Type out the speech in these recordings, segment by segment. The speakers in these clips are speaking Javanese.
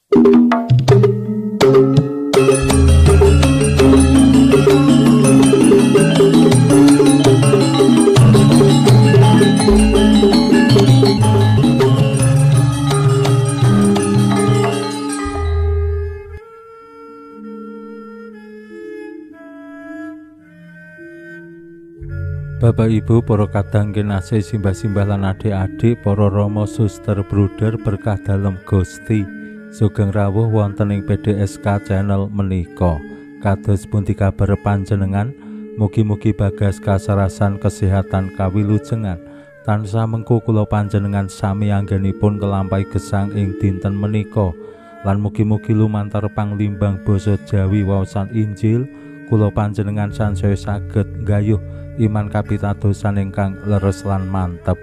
Bapak Ibu, para kadang kinasih, simbah-simbah lan adik-adik, para rama, suster, bruder, berkah dalem Gusti. Sugeng rawuh wonten ing PDSK channel menika. Kados pundi kabar panjenengan? Mugi-mugi bagas kasarasan kesehatan kawilujengan. Tansah mengku kula panjenengan sami anggenipun kelampahi gesang ing dinten menika. Lan mugi-mugi lumantar panglimbang basa Jawi waosan Injil kula panjenengan sansaya saged nggayuh iman kapitadosan ingkang leres lan mantep.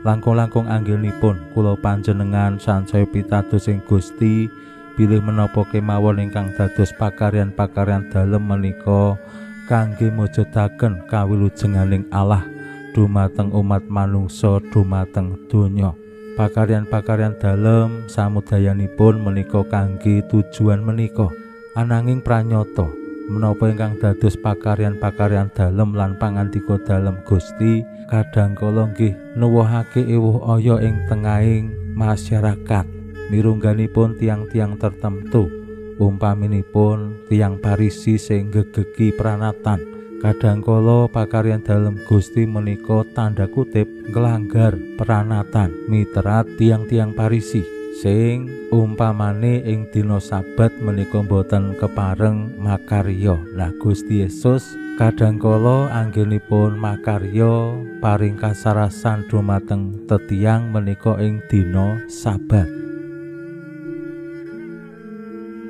Langkung-langkung anggenipun kula panjenengan sansaya pitados ing Gusti bilih menapa kemawon ingkang dados pakaryan-pakaryan dalem menika kangge mujudaken kawilujenganing Allah dumateng umat manungsa dumateng donya. Pakaryan-pakaryan dalem samudayanipun menika kangge tujuan menika. Ananging pranyata menapa ingkang dados pakaryan-pakaryan dalem lan pangandika dalem Gusti kadang kala nggih nuwuhake ewuh aya ing tengahing masyarakat mirungganipun tiang-tiang tertentu, umpaminipun tiang Parisi sing gegegi pranatan. Kadang kala pakaryan dalem Gusti menika tanda kutip nglanggar pranatan miterat tiang-tiang Parisi sing umpamane ing dina Sabat menika boten kepareng makarya. Nah, Gusti Yesus kadangkala anggenipun makarya paring kasarasan dumateng tetiang menika ing dina Sabat.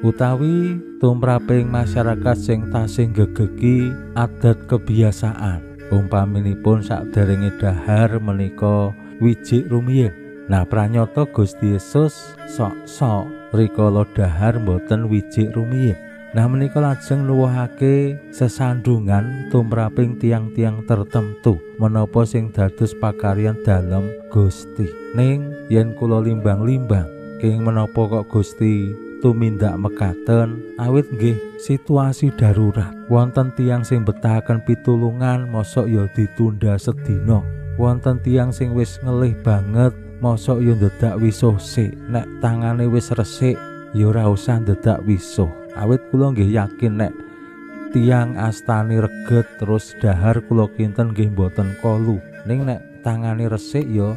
Utawi tumraping masyarakat sing tasih gegegi adat kebiasaan, umpaminipun saderenge dahar menika wijik rumiyin. Nah, pranyata Gusti Yesus sok-sok rikala dahar mboten wijik rumiyin. Nah, menika lajeng nuwuhake sesandungan tumraping tiang-tiang tertentu menapa sing dados pakaryan dalem Gusti. Ning yen kula limbang-limbang kenging menapa kok Gusti tumindak mekaten, awit nggih situasi darurat. Wonten tiang sing betahaken pitulungan mosok ya ditunda sedina. Wonten tiang sing wis ngelih banget mosok yo ndedak wisuh sik. Nek tangane wis resik ya ora usah ndedak wisuh. Awit kula nggih yakin nek tiang astane reget terus dahar kula kinten nggih mboten kolu. Ning nek tangane resik ya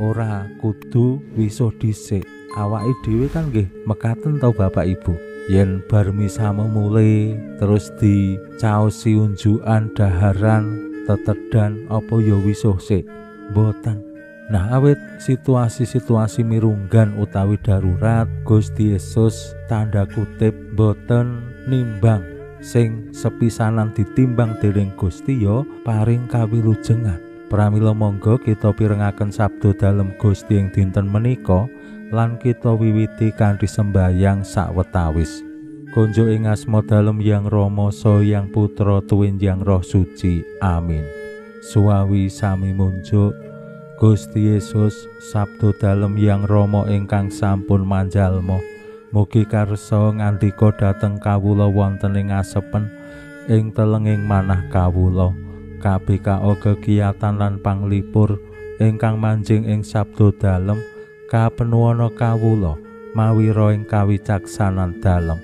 ora kudu wisuh dhisik. Awake dhewe kan nggih mekaten to Bapak Ibu. Yen bar misame mule terus dicaosi unjukan daharan tetedan apa ya wisuh sik? Mboten. Nah, awit situasi-situasi mirunggan utawi darurat, Gusti Yesus tanda kutip boten nimbang sing sepisanan ditimbang dening Gusti ya paring kawilujengan. Pramila monggo kita pirengaken sabda dalem Gusti ing dinten menika lan kita wiwiti kanthi sembayang sawetawis. Konjuk ing asma dalem Yang Rama saha Yang Putra tuwin Yang Roh Suci. Amin. Suwawi sami munjuk Gusti Yesus, sabda dalem Yang Rama ingkang sampun manjalma, mugi karsa ngandika dhateng kawula wonten ing asepen ing telenging manah kawula. KBKO kegiatan lan panglipur ingkang manjing ing sabda dalem kapenuwana kawula mawira ing kawicaksanan dalem.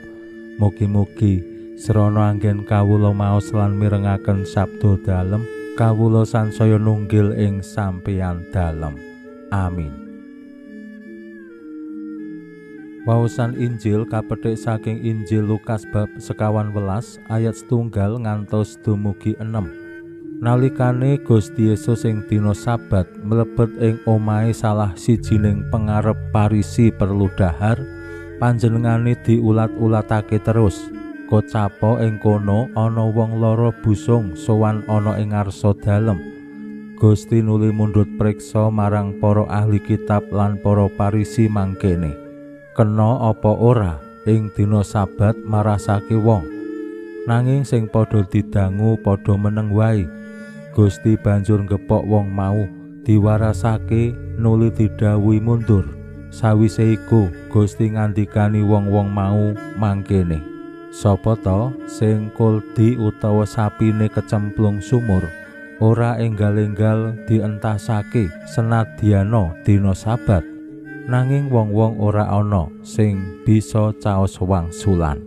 Mugi-mugi srana anggen kawula maos lan mirengaken sabda dalem, kawula sansaya nunggil ing sampeyan dalem. Amin. Waosan Injil kapethik saking Injil Lukas bab 21 ayat 1 ngantos dumugi 6. Nalikane Gusti Yesus ing dina Sabat mlebet ing omahe salah sijining pengarep Parisi perlu dahar, panjenengane diulat-ulatake terus. Kocapo ing kono ana wong lara busung sowan ana ing ngarsa dalem. Gusti nuli mundhut priksa marang para ahli kitab lan para Parisi mangkene, kena apa ora ing dina Sabat marasake wong? Nanging sing padha didangu padha meneng wae. Gusti banjur ngepok wong mau, diwarasake nuli didhawuhi mundur. Sawise iku Gusti ngandikani wong-wong mau mangkene, sapa ta sing kuldi utawa sapine kecemplung sumur ora enggal-enggal dientasake senadyana dina Sabat? Nanging wong-wong ora ana sing bisa caos wangsulan.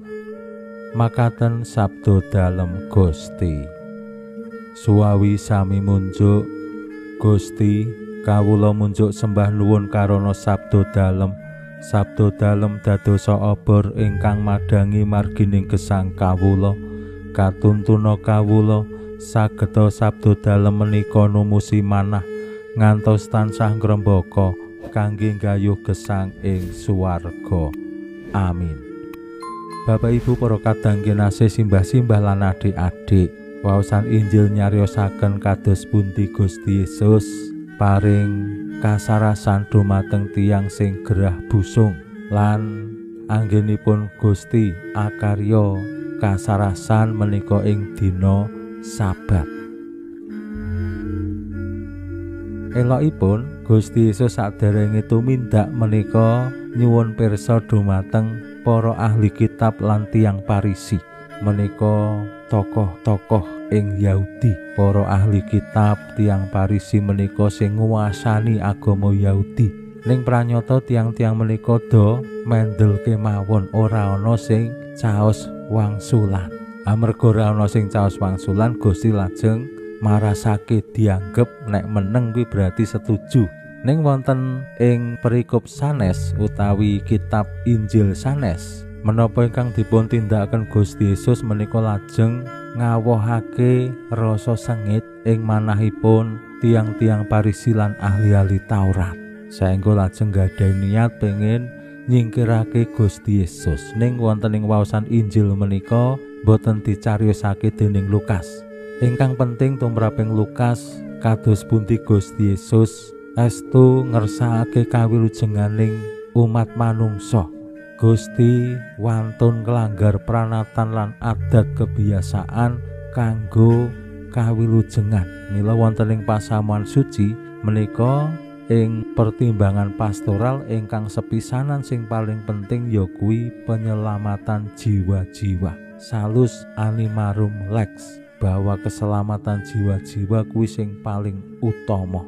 Makaten sabda dalem Gusti. Suwawi sami munjuk Gusti, kawula munjuk sembah nuwun karana sabda dalem. Sabda dalem dadosa obor ingkang madhangi margining gesang kawula. Katuntuna kawula sageta sabda dalem menika numusi manah ngantos tansah ngrembaka kangge nggayuh gesang ing swarga. Amin. Bapak Ibu para kadang kinasih, simbah-simbah lan adik-adik, waosan Injil nyariosaken kados pundi Gusti Yesus paring kasarasan dumateng tiyang sing gerah busung lan anggenipun Gusti akarya kasarasan menika ing dina Sabat. Elokipun Gusti Yesus saderenge tumindak menika nyuwun pirsa dumateng para ahli kitab lan tiyang Parisi. Menika tokoh-tokoh ing Yahudi. Para ahli kitab tiyang Parisi menika sing nguwasani agama Yahudi. Ning pranyata tiyang-tiyang menika do mendel kemawon, ora ana sing caos wangsulan. Amarga ora ana sing caos wangsulan, Gusti lajeng marasake dianggep nek meneng kuwi berarti setuju. Ning wonten ing perikop sanes utawi kitab Injil sanes, menapa ingkang dipun tindakaken Gusti Yesus menika lajeng ngawohake rasa sengit ing manahipun tiang-tiang Parisi lan ahli-ahli Taurat. Saengga lajeng gadhahi niat pengin nyingkirake Gusti Yesus. Ning wonten ing waosan Injil menika boten dicariyosake dening Lukas. Ingkang penting tumraping Lukas kados pundi Gusti Yesus estu ngersakake kawilujenganing umat manungsa. Gusti wantun nglanggar pranatan lan adat kebiasaan kanggo kawilujengan. Mila wonten ing pasamuan suci menika ing pertimbangan pastoral ingkang sepisanan sing paling penting ya kuwi penyelamatan jiwa-jiwa. Salus animarum lex, bahwa keselamatan jiwa-jiwa kuwi sing paling utama.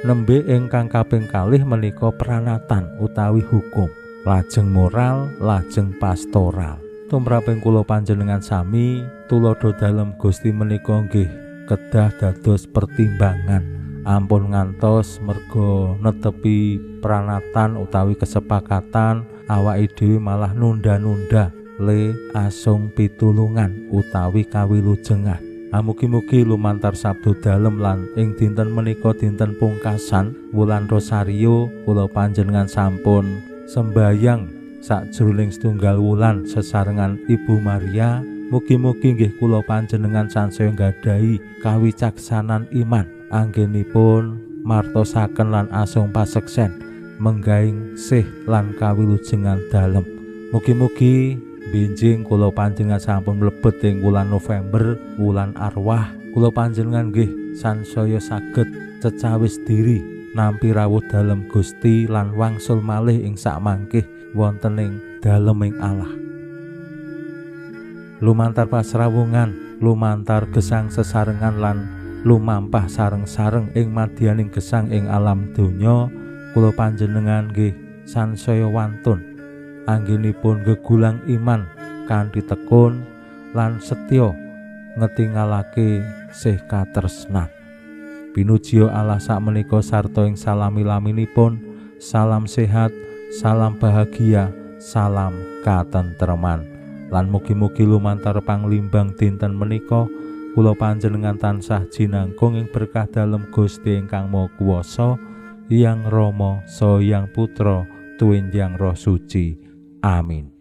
Nembe ingkang kaping kalih menika pranatan utawi hukum, lajeng moral, lajeng pastoral. Tumraping kula panjenengan sami tuladha dalem Gusti menika nggih kedah dados pertimbangan. Ampun ngantos merga netepi pranatan utawi kesepakatan awake dhewe malah nunda-nunda le asung pitulungan utawi kawilujengan. Amugi-mugi lumantar sabda dalem lan ing dinten menika dinten pungkasan wulan Rosario kula panjenengan sampun sembayang sakjroning setunggal wulan sesarengan Ibu Maria. Mugi-mugi nggih kula panjenengan sansaya nggadahi kawicaksanan iman anggenipun martosaken lan asung paseksen menggaing sih lan kawilujengan dalem. Mugi-mugi benjing kula panjenengan sampun mlebet ing wulan November, wulan arwah. Kula panjenengan nggih sansaya saged cecawis diri nampi rawuh dalem Gusti lan wangsul malih ing sakmangkih wonten ing daleming Allah. Lumantar pasrawungan, lumantar gesang sesarengan lan lumampah sareng-sareng ing madyaning gesang ing alam donya, kula panjenengan nggih sansaya wantun anggenipun gegulang iman kanthi tekun lan setya ngetingalake sih katresnan. Pinuji Allah sakmenika sarta ing salami-laminipun, salam sehat, salam bahagia, salam katentreman. Lan mugi-mugi lumantar panglimbang dinten menika kula panjenengan tansah jinangkung ing berkah dalem Gusti ingkang Maha Kuwasa, Hyang Rama, Saha Hyang Putra, Tuwin Hyang Roh Suci. Amin.